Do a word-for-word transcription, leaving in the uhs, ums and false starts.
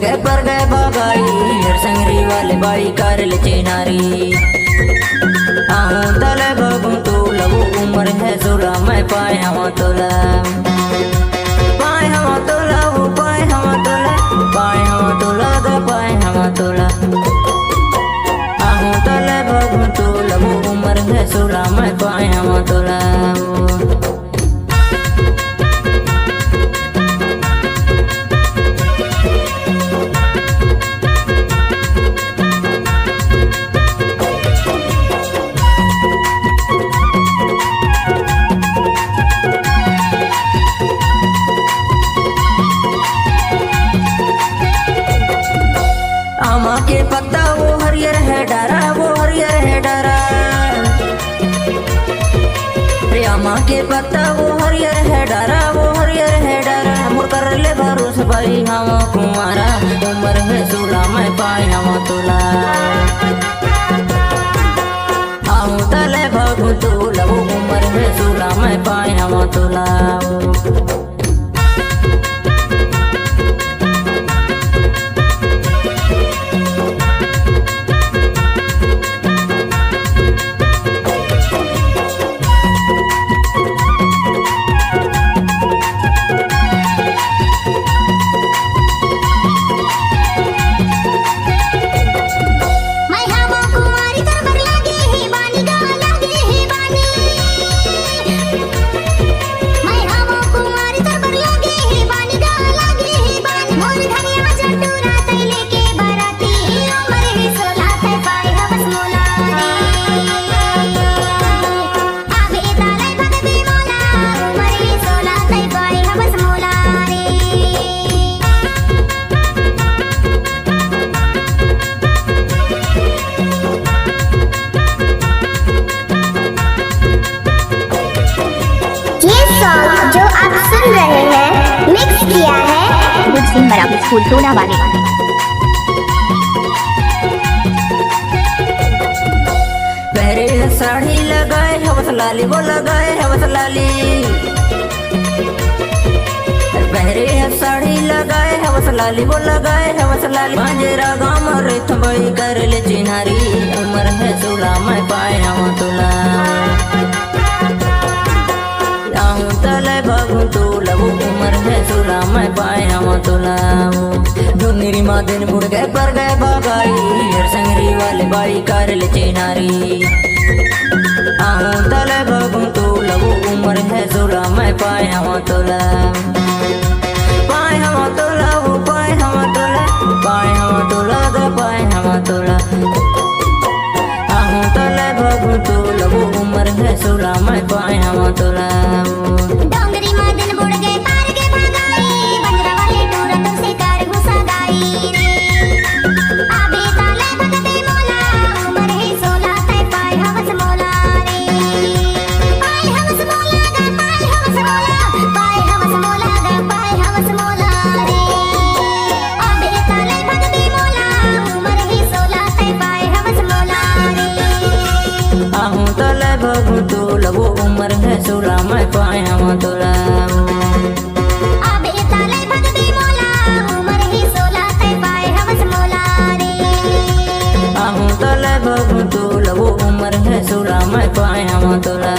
गए पर गए बगाई, हर संगरी वाले बाई कर ले चिन्हारी। आहूं तले भगूं तोला, वो उमर हे सोला, मैं पाए हवं तोला। पाए हवं तोला, वो पाए हवं तोला, पाए हवं तोला, ग पाए हवं तोला। आहूं तले भगूं तोला, वो उमर हे सोला, मैं पाए हवं तोला। आमा के पत्ता वो हरियर हे डरा, वो हरियर हे डरा। रे आमा के पत्ता वो हरियर हे डरा, वो हरियर हे डरा। मोर कर ले भरोस बाई हवं कुंवारा, उमर हे सोला, मैं पाए हवं तोला। आहूं तले भगूं तोला, वो उमर हे सोला, मैं पाए हवं तोला। मैं हवं कुंवारी तोर बर लागे हे बानी गा, लागे हे बानी। मैं हवं कुंवारी तोर बर लागे हे बानी गा, लागे हे बानी। मोर घरे आजा टूरा तैं लेके बराती, उमर हे सोला तैं पाए हवस मोला रे। आबे ताले भगती मोला, उमर हे सोला तैं पाए हवस मोला रे। ये सॉन्ग जो आप सुन रहे हैं, मिक्स किया है गुड सिंह बराबर स्कूल टोला वाले। पहरे हे साड़ी लगाए हवस लाली, वो लगाए हवस लाली। पहरे हे साड़ी लगाए हवस लाली, वो लगाए हवस लाली। मांजरा गांव में रहिथंव बाई कर ले चिन्हारी, उमर हे सोला, मैं पाए हवं तोला। आहूं तले भगूं तोला, वो उमर हे सोला, मैं पाए हवं तोला। डोंगरी मा दिन बुड़ गए पर गए बगाई, हर संगरी वाले बाई कर ले चिन्हारी। आहूं तले भगूं तोला, वो उमर हे सोला, मैं पाए हवं तोला। पाए हवं तोला, वो पाए हवं तोला, पाए हवं तोला, ग पाए हवं तोला। आहूं तले भगूं तोला, वो उमर हे सोला, मैं पाए हवं तोला। डोंगरी मा दिन बुड़ गए पार के भगाई, बंजरा वाले टूरा तुमसे कर गुस्सा गाई रे। आबे ताले भगते मोला, उमर हे सोला तैं पाए हवस मोला रे। पाए हवस मोला गा, पाए हवस मोला, पाए हवस मोला गा, पाए हवस मोला रे। आबे ताले भगती मोला, उमर हे सोला तैं पाए हवस मोला रे। आहूं तले भगूं तोला, वो उमर हे सोला, मैं पाए हवं तोला। आबे ताले भगती मोला, उमर हे सोला तैं पाए हवस मोला रे। आहूं तले भगूं तोला, वो उमर हे सोला, मैं पाए हवं तोला।